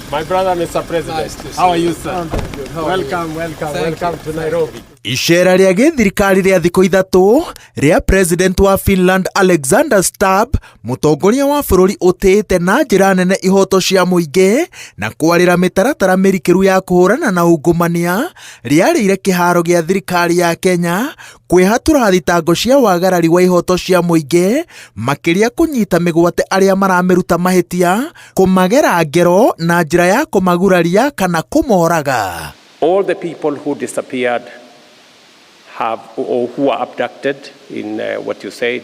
My brother, Mr. President. Nice to see How are you. you, sir? I'm very good. How are you? Welcome, welcome, Thank welcome you. to Nairobi. Icera rĩa gĩthirikari rĩa thikũ 3 rĩa President wa Finland Alexander Stubb, mũtongoria wa bũrũri ũtĩĩte na njĩra nene ihoto cia mũingĩ na kwarĩra mĩtaratara mĩrikĩru ya kũhũrana na ungumania, rĩarĩire kĩharo gĩa thirikari ya Kenya kwĩhatũra thitango cia wagarari wa ihoto cia mũingĩ, makĩria kũnyita mĩgwate arĩa maramĩruta mahĩtia, kũmagera ngero na njĩra ya kũmaguraria kana kũmoraga. All the people who disappeared have, or who were abducted in what you said,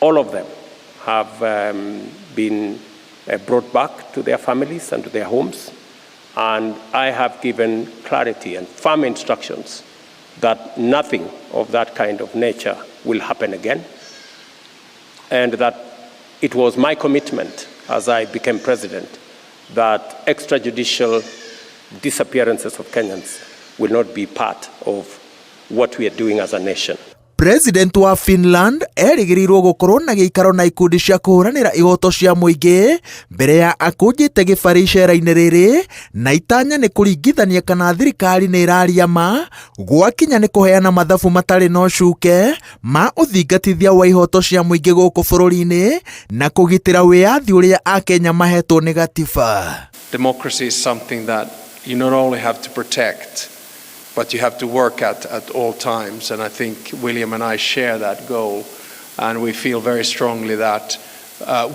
all of them have been brought back to their families and to their homes. And I have given clarity and firm instructions that nothing of that kind of nature will happen again. And that it was my commitment as I became president that extrajudicial disappearances of Kenyans will not be part of what we are doing as a nation. President wa Finland erĩgĩrĩirwo gũkorwo na gĩikaro na ikundi cia kũhũranĩra ihoto cia mũingĩ mbere ya akũnjĩte gĩbarĩ icera-inĩ rĩrĩ, na itanya nĩ kũringithania kana thirikari nĩ ĩraria ma gwakinya nĩ kũheana mathabu matarĩ na ũcuke ma ũthingatithia wa ihoto cia mũingĩ gũkũ bũrũri-inĩ na kũgitĩra wĩyathi ũrĩa Akenya mahetwo nĩ gatiba. Democracy is something that you not only have to protect, but you have to work at all times. And I think William and I share that goal. And we feel very strongly that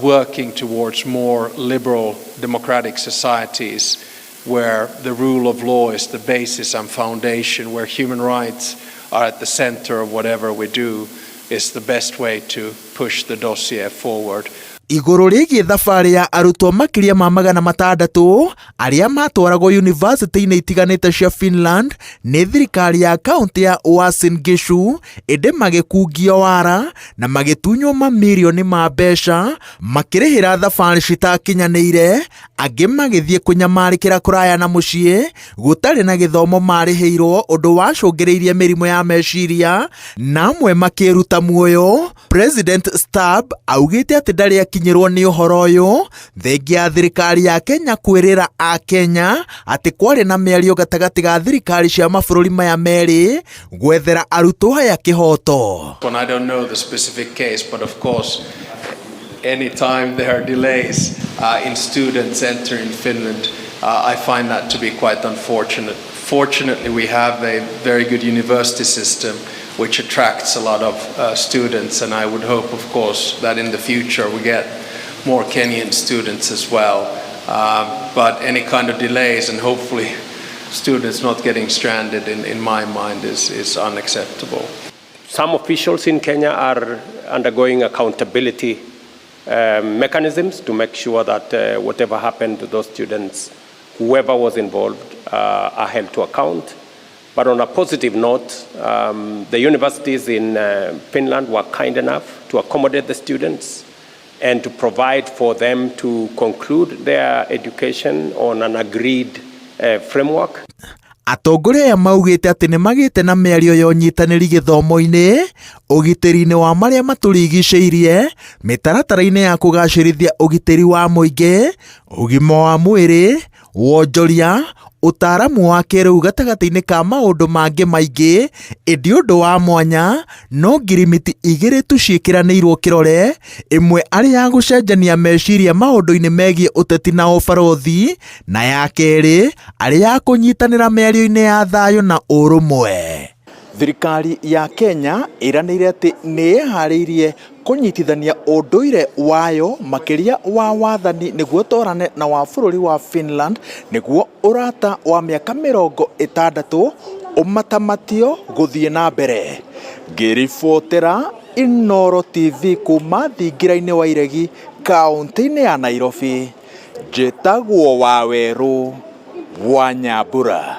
working towards more liberal democratic societies where the rule of law is the basis and foundation, where human rights are at the center of whatever we do, is the best way to push the dossier forward. Igũrũ rĩgiĩ thabarĩ ya arutwo makĩria ma 600 arĩa matwaragwo yunivasĩtĩ-inĩ itiganĩte cia Finland nĩ thirikari ya kaũntĩ ya Uasin Gishu, ĩndĩ magĩkungio wara na magĩtunywo mamirioni ma mbeca makĩrĩhĩra thabarĩ citakinyanĩire, angĩ magĩthiĩ kũnyamarĩkĩra kũraya na mũciĩ gũtarĩ na gĩthomo marĩhĩirwo, ũndũ wacũngĩrĩirie mĩrimũ ya meciria na amwe makĩruta muoyo. President Stubb augĩte atĩ ndarĩ akinyĩrwo nĩ ũhoro ũyũ thengia ya thirikari ya Kenya kwĩrĩra Akenya atĩ kwarĩ na mĩario gatagatĩ ga thirikari cia mabũrũri maya merĩ gwethera arutwo aya kĩhoto. And I don't know the specific case, but of course, anytime there are delays in students entering Finland, I find that to be quite unfortunate. Fortunately, we have a very good university system which attracts a lot of students, and I would hope, of course, that in the future we get more Kenyan students as well. But any kind of delays and hopefully students not getting stranded, in my mind, is unacceptable. Some officials in Kenya are undergoing accountability mechanisms to make sure that whatever happened to those students, whoever was involved, are held to account. But on a positive note, the universities in Finland were kind enough to accommodate the students and to provide for them to conclude their education on an agreed framework. Atongoria aya maugĩte atĩ nĩ magĩte na mĩario ya ũnyitanĩri gĩthomo-inĩ, ũgitĩri-inĩ wa marĩa matũrigicĩirie, mĩtaratara-inĩ ya kũgacĩrithia ũgitĩri wa mũingĩ, ũgima wa mwĩrĩ, wonjoria, ũtaaramu wa kĩrĩu gatagatĩ-inĩ ka maũndũ mangĩ maingĩ, ĩndĩ ũndũ wa mwanya no ngirimiti igĩrĩ tu ciĩkĩranĩirwo kĩrore, ĩmwe arĩ ya gũcenjania meciria maũndũ-inĩ megiĩ ũteti na ũbarũthi, na ya kerĩ arĩ ya kũnyitanĩra mĩario-inĩ ya thayũ na ũrũmwe. Thirikari ya Kenya ĩranĩire atĩ nĩ ĩharĩirie kũnyitithania ũndũire wayo makĩria wa wathani nĩguo twarane na wa bũrũri wa Finland nĩguo ũrata wa mĩaka 60 ũmatamatio gũthiĩ na mbere. Ngĩribotera Inooro TV kuma thingira-inĩ wa Iregi kaũntĩ-inĩ ya Nairobi, njĩtagwo Wawerũ wa Nyambura.